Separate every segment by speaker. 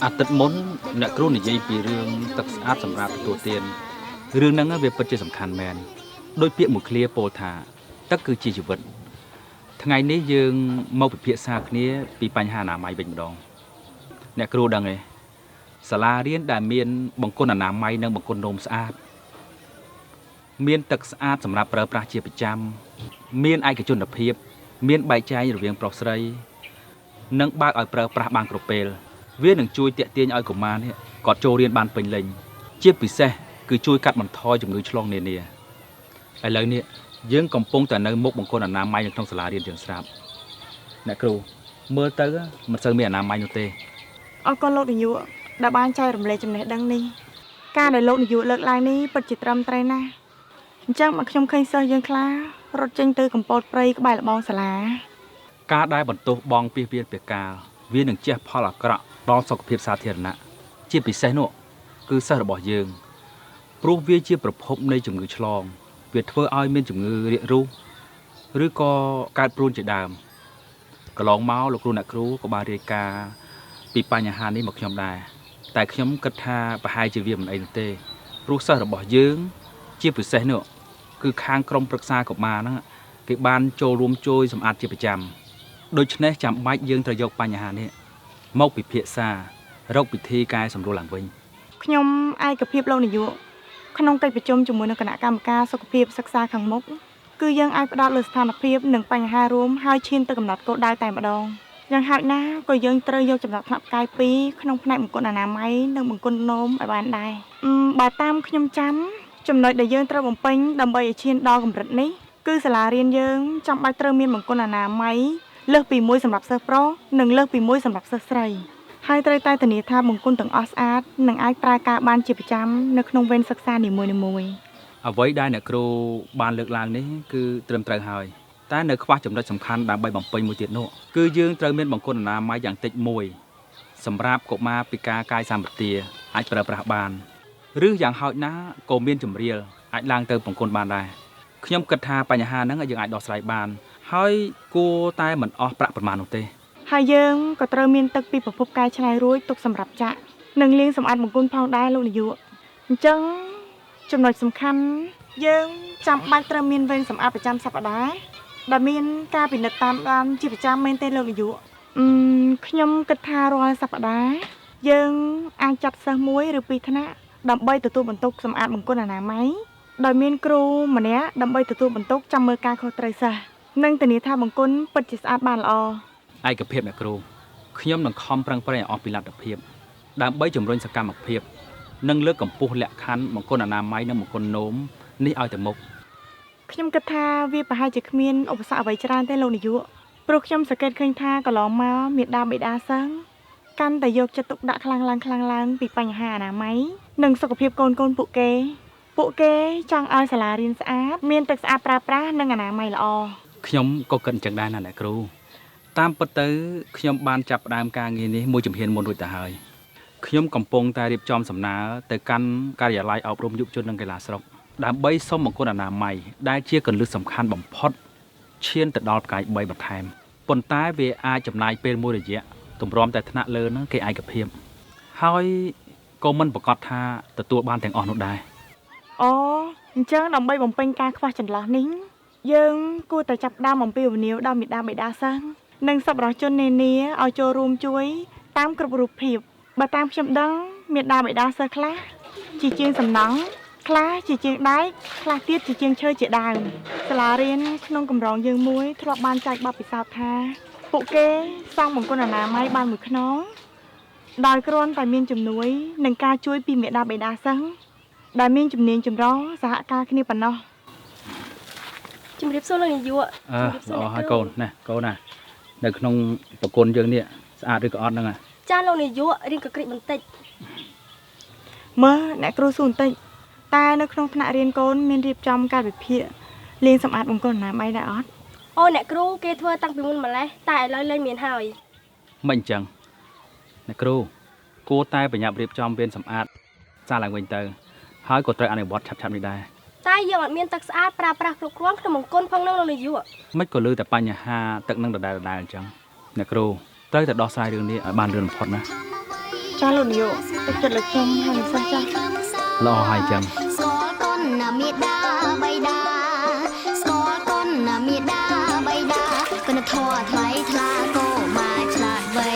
Speaker 1: អាទិត្យមុនអ្នកគ្រូនិយាយពីរឿងទឹកស្អាតសម្រាប់ទទួលទានរឿងហ្នឹងវាពិតជាសំខាន់មែនដោយពាក្យមួយឃ្លាពោលថាទឹកគឺជាជីវិតថ្ងៃនេះយើងមកពិភាក្សាគ្នាពីបញ្ហាអនាម័យវិញម្ដងអ្នកគ្រូដឹងទេសាលារៀនដែលមានបង្គន់អនាម័យនិងបង្គន់នោមស្អាតមានទឹកស្អាតសម្រាប់ប្រើប្រាស់ជាប្រចាំមានឯកជនភាពមានបែកចែករវាងប្រុសស្រីនិងបើកឲ្យប្រើប្រាស់បានគ្រប់ពេលវានឹងជួយទាក់ទាញឲ្យកុមារនេះគាត់ចូលរៀនបានពេញលេញជាពិសេសគឺជួយកាត់បន្ថយជំងឺឆ្លងនានាឥឡូវនេះយើងកំពុងតែនៅមុខបង្គន់អនាម័យនៅក្នុងសាលារៀនយើងស្រាប់អ្នកគ្រូមើលទៅមិនសូវមានអនាម័យនោះទេ
Speaker 2: អរគុណលោកនាយកដែលបានចែករំលែកចំណេះដឹងនេះការដែលលោកនាយកលើកឡើងនេះពិតជាត្រឹមត្រូវណាស់អញ្ចឹងមកខ្ញុំឃើញសិស្សយើងខ្លះរត់ចេញទៅកំពតព្រៃក្បែរលបងសាលា
Speaker 1: ការដែលបន្ទោសបងពីពៀនពីកាលវានឹងជះផលអាក្រក់ដល់សុខភាពសាធារណៈជាពិសេសនោះគឺសិស្សរបស់យើងព្រោះវាជាប្រភពនៃជំងឺឆ្លងវាធ្វើឲ្យមានជំងឺរាករូសឬក៏កើតព្រួនជាដើមកន្លងមកលោកគ្រូអ្នកគ្រូក៏បានរាយការណ៍ពីបញ្ហានេះមកខ្ញុំដែរតែខ្ញុំគិតថាប្រហែលជាវាមិនអីនោះទេព្រោះសិស្សរបស់យើងជាពិសេសនោះគឺខាងក្រុមប្រឹក្សាកុមារហ្នឹងគេបានចូលរួមជួយសម្អាតជាប្រចាំដូច្នេះចាំបាច់យើងត្រូវយកបញ្ហានេះមកពិភាក្សារកពិធីកែសម្រួលឡើងវិញ
Speaker 2: ខ្ញុំឯកភាពលោកនាយកក្នុងកិច្ចប្រជុំជាមួយនឹងគណៈកម្មការសុខភាពសិក្សាខាងមុខគឺយើងអាចផ្ដោតលើស្ថានភាពនិងបញ្ហារួមហើយឈានទៅកំណត់គោលដៅតែម្ដងយ៉ាងហោចណាស់ក៏យើងត្រូវយកចំណាត់ថ្នាក់ផ្កាយ2ក្នុងផ្នែកបង្គន់អនាម័យនិងបង្គន់នោមឲ្យបានដែរបើតាមខ្ញុំចាំចំណុចដែលយើងត្រូវបំពេញដើម្បីឲ្យឈានដល់កម្រិតនេះគឺសាលារៀនយើងចាំបាច់ត្រូវមានបង្គន់អនាម័យលើសពីមួយសម្រាប់សិស្សប្រុសនិងលើសពីមួយសម្រាប់សិស្សស្រីហើយត្រូវតែធានាថាបង្គន់ទាំងអស់ស្អាតនិងអាចប្រើការបានជាប្រចាំនៅក្នុងវេនសិក្សានីមួយៗ
Speaker 1: អ្វីដែលអ្នកគ្រូបានលើកឡើងនេះគឺត្រឹមត្រូវហើយតែនៅខ្វះចំណុចសំខាន់ដើម្បីបំពេញមួយទៀតនោះគឺយើងត្រូវមានបង្គន់អនាម័យយ៉ាងតិចមួយសម្រាប់កុមារពិការកាយសម្បទាអាចប្រើប្រាស់បានឬយ៉ាងហោចណាស់ក៏មានជំរាលអាចឡើងទៅបង្គន់បានដែរខ្ញុំគិតថាបញ្ហាហ្នឹងយើងអាចដោះស្រាយបានហើយគួរតែមិនអស់ប្រាក់ប្រមាណនោះទេ
Speaker 2: ហើយយើងក៏ត្រូវមានទឹកពីប្រភពកែច្នៃរួចទុកសម្រាប់ចាក់និងលាងសម្អាតបង្គន់ផងដែរលោកនាយកអញ្ចឹងចំណុចសំខាន់យើងចាំបាច់ត្រូវមានវេនសម្អាតប្រចាំសប្តាហ៍ដែលមានការពិនិត្យតាមដានជាប្រចាំមែនទេលោកនាយកខ្ញុំគិតថារាល់សប្តាហ៍យើងអាចចាត់សិស្សមួយឬពីរថ្នាក់ដើម្បីទទួលបន្ទុកសម្អាតបង្គន់អនាម័យដោយមានគ្រូម្នាក់ដើម្បីទទួលបន្ទុកចាំមើលការខុសត្រូវសិស្សនិងធានាថាបង្គន់ពិតជាស្អាតបានល្អ
Speaker 1: ឯកភាពអ្នកគ្រូខ្ញុំនឹងខំប្រឹងប្រែងឲ្យអស់ពីលទ្ធភាពដើម្បីជំរុញសកម្មភាពនិងលើកកម្ពស់លក្ខខណ្ឌបង្គន់អនាម័យនិងបង្គន់នោមនេះឲ្យទៅមុខ
Speaker 2: ខ្ញុំគិតថាវាប្រហែលជាគ្មានឧបសគ្គអ្វីច្រើនទេលោកនាយកព្រោះខ្ញុំសង្កេតឃើញថាកន្លងមកមេដាបេដាសិស្សកាន់តែយកចិត្តទុកដាក់ខ្លាំងឡើងពីបញ្ហាអនាម័យនិងសុខភាពកូនៗពួកគេចង់ឲ្យសាលារៀនស្អាតមានទឹកស្អាតប្រើប្រាស់និងអនាម័យល្អ
Speaker 1: ខ្ញុំក៏គិតអញ្ចឹងដែរណាអ្នកគ្រូតាមពិតទៅខ្ញុំបានចាប់ផ្ដើមការងារនេះមួយជំហានមុនរួចទៅហើយខ្ញុំកំពុងតែរៀបចំសំណើទៅកាន់ការិយាល័យអប់រំយុវជននិងកីឡាស្រុកដើម្បីសុំបង្គន់អនាម័យដែលជាគន្លឹះសំខាន់បំផុតឈានទៅដល់ផ្កាយ3បន្ថែមប៉ុន្តែវាអាចចំណាយពេលមួយរយៈទម្រាំតែថ្នាក់លើហ្នឹងគេឯកភាពហើយក៏មិនប្រកាសថាទទួលបានទាំងអស់នោះដែរ
Speaker 2: អូអញ្ចឹងដើម្បីបំពេញការខ្វះចន្លោះនេះយើងគួរតែចាប់ផ្ដើមអំពាវនាវដល់មេដាបេដាសិស្សនិងសប្បុរសជននានាឲ្យចូលរួមជួយតាមគ្រប់រូបភាពបើតាមខ្ញុំដឹងមេដាបេដាសិស្សខ្លះជាជាងសំណង់ខ្លះជាជាងដែកខ្លះទៀតជាជាងឈើជាដើមសាលារៀនក្នុងកម្រងយើងមួយធ្លាប់បានចែកបទពិសោធន៍ថាពួកគេសង់បង្គន់អនាម័យបានមួយខ្នងដោយគ្រាន់តែមានជំនួយនិងការជួយពីមេដាបេដាសិស្សដែលមានជំនាញចម្រុះសហការគ្នាប៉ុណ្ណោះ
Speaker 3: ជំរាបសួរលោកនាយក
Speaker 1: ជំរាបសួរអរហើយកូនណាកូនណានៅក្នុងប្រគុណយើងនេះស្អាតឬក៏អត់ហ្នឹង
Speaker 3: ចាលោកនាយករៀងកក្រិចបន្តិច
Speaker 2: មើលអ្នកគ្រូសួរបន្តិចតែនៅក្នុងថ្នាក់រៀនកូនមានរៀបចំការវិភាគលាងសម្អាតបង្គន់អនាម័យដែរអត់
Speaker 3: អូអ្នកគ្រូគេធ្វើតាំងពីមុនម្លេះតែឥឡូវលែងមានហើយ
Speaker 1: មិនអញ្ចឹងអ្នកគ្រូគួរតែប្រញាប់រៀបចំវេនសម្អាតសារឡើងវិញទៅហើយក៏ត្រូវអនុវត្តឆាប់ៗនេះដែរ
Speaker 3: តែយើងអត់មានទឹកស្អាតប្រើប្រាស់គ្រប់គ្រាន់ក្នុងបង្គន់ផងនឹងលោកនាយក
Speaker 1: មិនក៏លើតែបញ្ហាទឹកនឹងដដែលអញ្ចឹងអ្នកគ្រូត្រូវតែដោះស្រាយរឿងនេះឲ្យបានលឿនបំផុតណា
Speaker 2: ចាលោកនាយកទឹកចិត្តលើខ្ញុំហើយនឹងសិស្សចា
Speaker 1: ល្អហើយចឹង
Speaker 4: ស្គាល់កូនណាមេដាបៃតាស្គាល់កូនណាមេដាបៃតាគុណធម៌ថ្លៃថ្លាកូមាឆ្លាតវៃ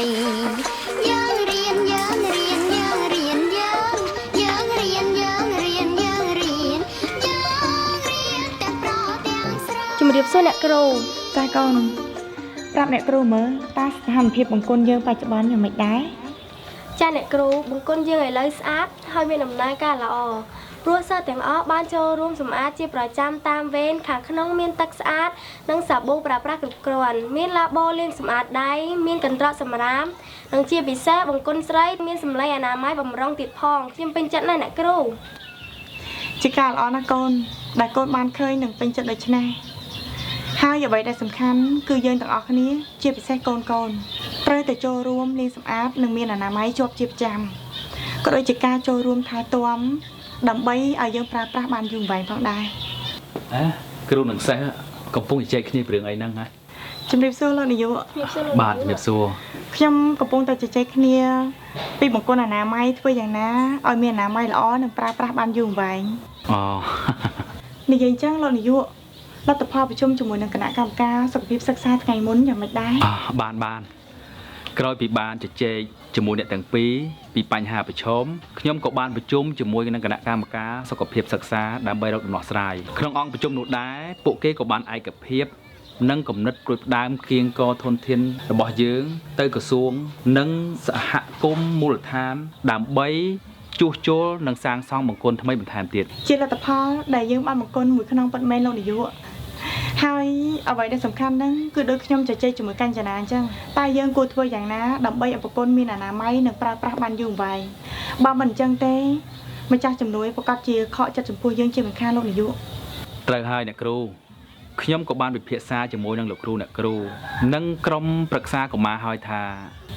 Speaker 4: យើងរៀនយើងរៀនយើងរៀនយើងយើងរៀនយើងរៀនយើងរៀនយើងរៀនទាំងប្រុសទាំងស្រី
Speaker 3: ជំរាបសួរអ្នកគ្រូ
Speaker 2: ចាកូនប្រាប់អ្នកគ្រូមើលតើស្ថានភាពបង្គន់យើងបច្ចុប្បន្នយ៉ាងម៉េចដែរ
Speaker 3: ចាអ្នកគ្រូបង្គន់យើងឥឡូវស្អាតហើយមានដំណើរការល្អព្រោះសិស្សទាំងអស់បានចូលរួមសម្អាតជាប្រចាំតាមវេនខាងក្នុងមានទឹកស្អាតនិងសាប៊ូប្រើប្រាស់គ្រប់គ្រាន់មានឡាបូលាងសម្អាតដៃមានកន្ត្រកសម្រាមនិងជាពិសេសបង្គន់ស្រីមានសម្លេងអនាម័យបំរុងទៀតផងខ្ញុំពេញចិត្តណាស់អ្នកគ្រូ
Speaker 2: ជាការល្អណាស់កូនដែលកូនបានឃើញនិងពេញចិត្តដូច្នេះហើយអ្វីដែលសំខាន់គឺយើងទាំងអស់គ្នាជាពិសេសកូនកូនត្រូវតែចូលរួមលាងសម្អាតនិងមានអនាម័យជាប់ជាប្រចាំក៏ដូចជាការចូលរួមថែទាំដើម្បីឲ្យយើងប្រើប្រាស់បានយូរអង្វែងផងដែរ
Speaker 1: អេគ្រូនិងសិស្សកំពុងជជែកគ្នាពីរឿងអីហ្នឹងហ៎
Speaker 2: ជំរាបសួរលោកនាយក
Speaker 3: ជំរាបសួរលោក
Speaker 1: បាទជំរាបសួរ
Speaker 2: ខ្ញុំកំពុងតែជជែកគ្នាពីបង្គន់អនាម័យធ្វើយ៉ាងណាឲ្យមានអនាម័យល្អនិងប្រើប្រាស់បានយូរអង្វែង
Speaker 1: អូ
Speaker 2: និយាយអញ្ចឹងលោកនាយកលទ្ធផលប្រជុំជាមួយនឹងគណៈកម្មការសុខភាពសិក្សាថ្ងៃមុនយ៉ាងម៉េចដែរ
Speaker 1: អបានបានក្រោយពីបានជជែកជាមួយអ្នកទាំងពីរពីបញ្ហាប្រឈមខ្ញុំក៏បានប្រជុំជាមួយនឹងគណៈកម្មការសុខភាពសិក្សាដើម្បីរកដំណោះស្រាយក្នុងអង្គប្រជុំនោះដែរពួកគេក៏បានឯកភាពនិងគំនិតព្រួយផ្ដើមគៀងកធនធានរបស់យើងទៅក្រសួងនិងសហគមន៍មូលដ្ឋានដើម្បីជួសជុលនិងសាងសង់បង្គន់ថ្មីបន្ថែមទៀត
Speaker 2: ជាលទ្ធផលដែលយើងបានបង្គន់មួយក្នុងពិតមែនលោកនាយកហើយអ្វីដែលសំខាន់ហ្នឹងគឺដូចខ្ញុំជជែកជាមួយកញ្ចនាអញ្ចឹងតើយើងគួរធ្វើយ៉ាងណាដើម្បីឲ្យបង្គន់មានអនាម័យនិងប្រើប្រាស់បានយូរអង្វែងបើមិនអញ្ចឹងទេម្ចាស់ជំនួយប្រកាសជាខកចិត្តចំពោះយើងជាមិនខានលោកនាយក
Speaker 1: ត្រូវហើយអ្នកគ្រូខ្ញុំក៏បានពិភាក្សាជាមួយនឹងលោកគ្រូអ្នកគ្រូនិងក្រុមប្រឹក្សាកុមារហើយថា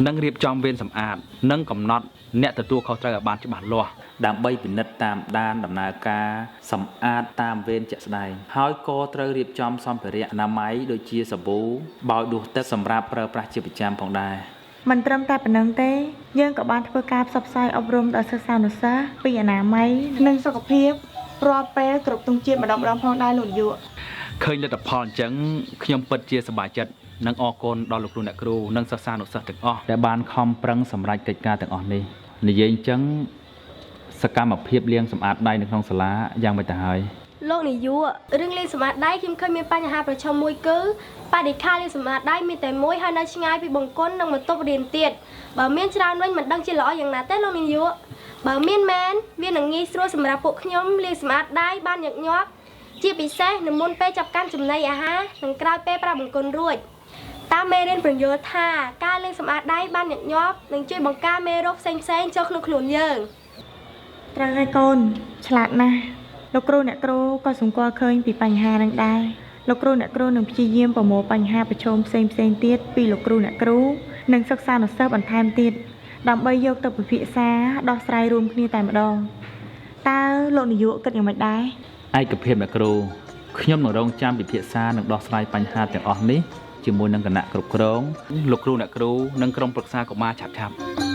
Speaker 1: នឹងរៀបចំវេនសម្អាតនិងកំណត់អ្នកទទួលខុសត្រូវឲ្យបានច្បាស់លាស់ដើម្បីពិនិត្យតាមដានដំណើរការសម្អាតតាមវេនជាក់ស្ដែងហើយក៏ត្រូវរៀបចំសម្ភារៈអនាម័យដូចជាសាប៊ូបោយដួសទឹកសម្រាប់ប្រើប្រាស់ជាប្រចាំផងដែរ
Speaker 2: មិនត្រឹមតែប៉ុណ្ណឹងទេយើងក៏បានធ្វើការផ្សព្វផ្សាយអប់រំដល់សិស្សានុសិស្សពីអនាម័យនិងសុខភាពរាល់ពេលគ្រប់ទង់ជាតិម្ដងៗផងដែរលោកនាយក
Speaker 1: ឃើញលទ្ធផលអញ្ចឹងខ្ញុំពិតជាសប្បាយចិត្តនិងអរគុណដល់លោកគ្រូអ្នកគ្រូនិងសិស្សានុសិស្សទាំងអស់ដែលបានខំប្រឹងសម្រេចកិច្ចការទាំងអស់នេះនិយាយអញ្ចឹងសកម្មភាពលាងសម្អាតដៃនៅក្នុងសាលាយ៉ាងម៉េចទៅហើយ
Speaker 3: លោកនាយករឿងលាងសម្អាតដៃខ្ញុំឃើញមានបញ្ហាប្រឈមមួយគឺបរិក្ខារលាងសម្អាតដៃមានតែមួយហើយនៅឆ្ងាយពីបង្គន់និងបន្ទប់រៀនទៀតបើមានច្រើនវិញមិនដឹងជាល្អយ៉ាងណាទេលោកនាយកបើមានមែនវានឹងងាយស្រួលសម្រាប់ពួកខ្ញុំលាងសម្អាតដៃបានញឹកញាប់ជាពិសេសនៅមុនពេលចាប់កាន់ចំណីអាហារនិងក្រោយពេលប្រើបង្គន់រួចតាមមេរៀនបញ្យល់ថាការលាងសម្អាតដៃបានញឹកញាប់នឹងជួយបង្ការមេរោគផ្សេងៗចូលក្នុងខ្លួនយើង
Speaker 2: ត្រូវហើយកូនឆ្លាតណាស់លោកគ្រូអ្នកគ្រូក៏សម្គាល់ឃើញពីបញ្ហានឹងដែរលោកគ្រូអ្នកគ្រូនឹងព្យាយាមប្រមូលបញ្ហាប្រឈមផ្សេងផ្សេងៗទៀតពីលោកគ្រូអ្នកគ្រូនិងសិស្សានុសិស្សបន្ថែមទៀតដើម្បីយកទៅពិភាក្សាដោះស្រាយរួមគ្នាតែម្ដងតើលោកនាយកគិតយ៉ាងម៉េចដែរ
Speaker 1: ឯកភាពអ្នកគ្រូខ្ញុំនឹងរងចាំពិភាក្សានិងដោះស្រាយបញ្ហាទាំងអស់នេះជាមួយនឹងគណៈគ្រប់គ្រងលោកគ្រូអ្នកគ្រូនិងក្រុមប្រឹក្សាកុមារឆាប់ៗ